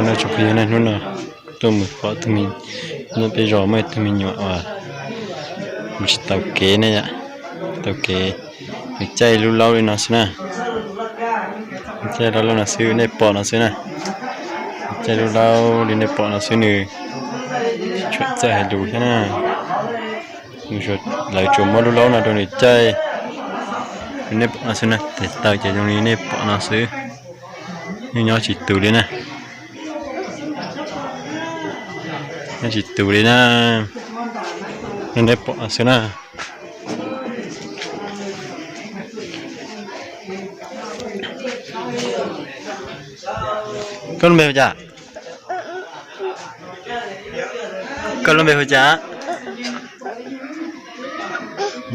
Nyob zoo phooj ywg na, hnub no tuaj mus pom tus me, nyob peb zos muaj ib tug me nyuam uas mus tsis taus kev ne yom, tsis taus kev, nws caij lub laub li no xwb na, caij lub laub no xwb nej pom no xwb na, caij lub laub li nej pom no xwb, nws tsis txawj hais lus thiab na. Lawv tsuas muab lub laub no rau nws caij li nej pom no xwb na, tes taw ces zoo li nej pom no xwb. Nws nyob tsis tus li na, nyob tsis tus li na, li nej pom no xwb na. Koj lub npe hu cas? Koj lub npe hu cas?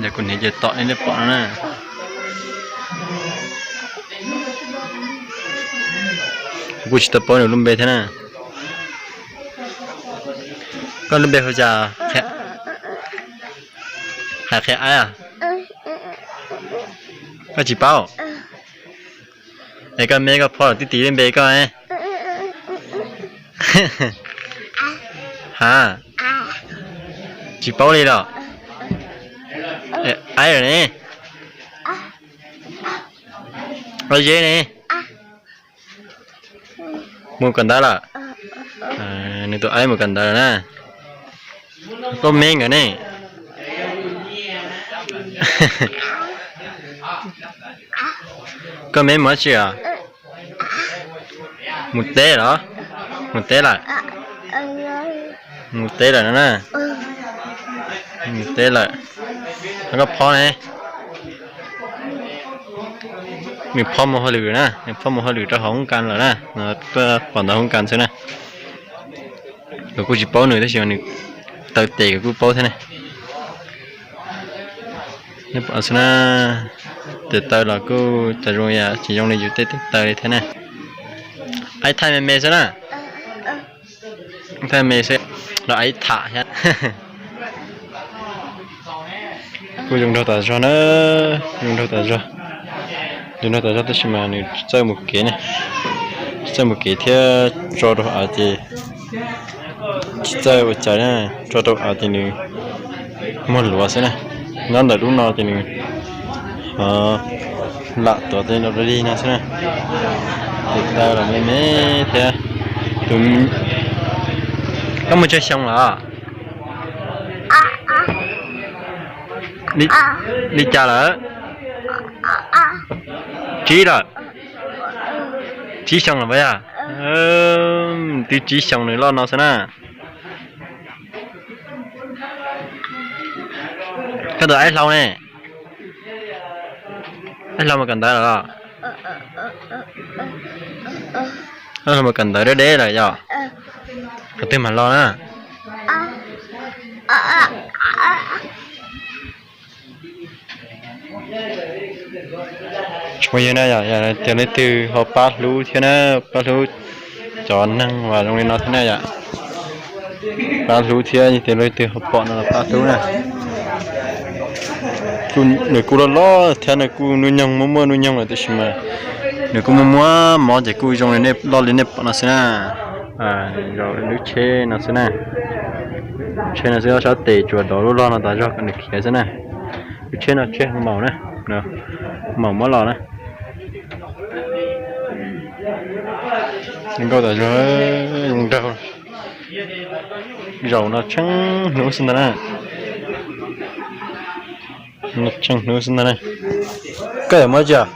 Yog kuv hniav ces tom li nej pom no na. Kuv kuj tsis tau paub nws lub npe thiab na. Koj lub npe hu cas? Hais qhia aib. Koj tsis paub? Es koj me koj phob tib tis lub npe koj. Ha, tsis paub li los? Aib lawm ne. Aib Zeb ne. Mus kawm ntawv lawm. Nws tus aib mus kawm ntawv lawm na. Koj me nkawd ne. Koj me mus dab tsi os? Mus teb los? Mus teb lawm. Mus teb lawm no na. Mus teb lawm. Koj phob ne? Nws phob mus hauj lwm na, nws phob mus hauj lwm rau hauv hoob kas lawm na. Tuaj pom ntawv hoob kas xwb na. Kuv kuj tsis paub nws tab sis nws taw tes kuv kuj paub thiab ne. Nej pom xwb na, tes taw los kuj cas zoo yam tsis zoo li yus tej tes taw li thiab na. Aib thaij me me xwb na. Thaij me xwb los aib tham thiab. Kuj zoo nraug tas zog na, zoo nraug tas zog, zoo nraug tas zog tab sis mas nws tsis txawj mus kev ne, tsis txawj mus kev thiab tso rau av ces tsis txawj ua cas na, tso rau av ces nws muag luav xwb na. Nyob ntawm lub no ces nws lam tuav tej no li no xwb na. Tes taw los me me thiab. Tus, koj mus tsawg xyoo lawm? Li cas lawm? Tsib lawm. Tsib xyoo lawm puas yog? Twb tsib xyoo nws loj no xwb na. Koj tus aib hlau ne? Aib hlau mus kawm ntawv lawm los? Aib hlau mus kawm ntawv deb deb lawm yom? Qhov twg mam los na? Tsis muaj yog na, yog tias leej twg ho pab hlub thiab na, pab hlub cov neeg uas zoo li no thiab na yom. Pab hlub thiab, yog tias leej twg ho pom no los pab hlub na. Nws kuj loj loj thiab, nws kuj hnub nyoog muaj muaj hnub nyoog lawm tab sis mas nws kuj muaj muaj mob ces kuj zoo li nej, loj li nej pom no xwb na. Zaum lub tsheb no xwb na, tsheb no xwb, sab tes tsuas dov lub log no tas zog kom nws khiav xwb na. Lub tsheb no tsheb hoo maum na, maum muab los na. Zoo nkauj tas zog, zoo nraug. Zaum no tsheej hnub xwb ntag na. Tsheej hnub xwb ntag na. Koj yuav muab tsi os?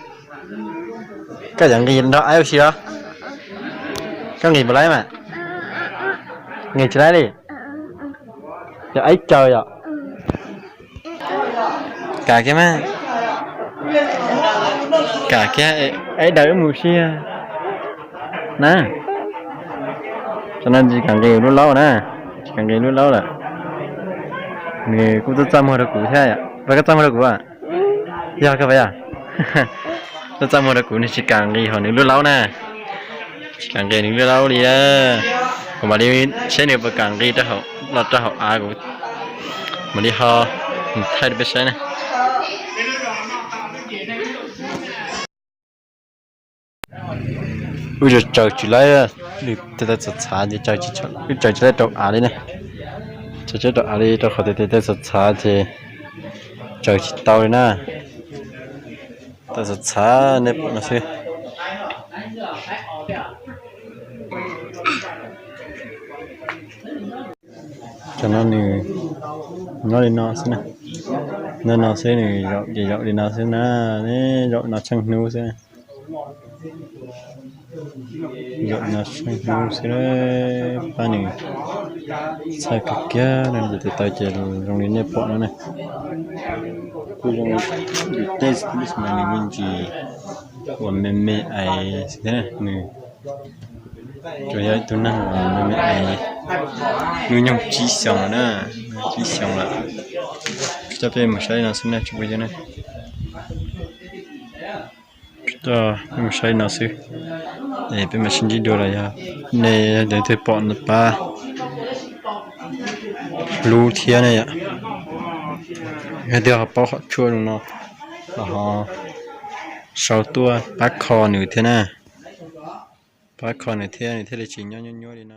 Koj yuav nqis nrog aib ua si os? Koj nqis puas laib mas? Nqis tsis laib li. Yog aib caw yom? Kam kiag mas. Kam kiag, aib daws wb mus si na. Tam no tsis kam nqis lub laub na, tsis kam nqis lub laub lawm. Nws kuj txaj txaj muag rau kuv thiab. Puas koj txaj muag rau kuv? Yog koj puas yog? Txaj txaj muag rau kuv, nws tsis kam nqis hauv nws lub laub na. Tsis kam nqis nws lub laub li. Kuv mam li saib nws puas kam nqis los rau hauv av, kuv mam li ho thaij rau peb saib na. Wb tsaws tsis laib. Nws tes taw txhav txhav ces tsaws tsis tau, wb tsaws tsis tau rau av li na. Tsaws tsis tau rau av li rau qhov tes taw txhav txhav ces tsaws tsis tau li na. Taw txhav txhav nej pom no xwb. Cov no nws nyob li no xwb na. Nyob no xwb, nws zaum ces zaum li no xwb na. Zaum no tsheej hnub xwb. Zaum no tsheej hnub xwb, pab nws txhawj kawg kiag no ces tes taw ces zoo li nej pom no na. Kuj zoo li yus tej xwb mas nws me ntsis uas me me ais xwb thiab na. Nws tsuas yog ib tug neeg uas me me ais, hnub nyoog tsib xyoos lawm na, tsib xyoos lawm. Coj peb mus saib no xwb na tsoom phooj ywg na. Coj peb mus saib no xwb, es peb mam sib ntsib dua los yog nej leej twg pom no pab hlub thiab ne yom. Yog tias ho paub qhov tshuaj zoo no los ho sau tuaj pab kho nws thiab na. Pab kho nws thiab nws thiaj li tsis nyob nyuaj nyuaj li no.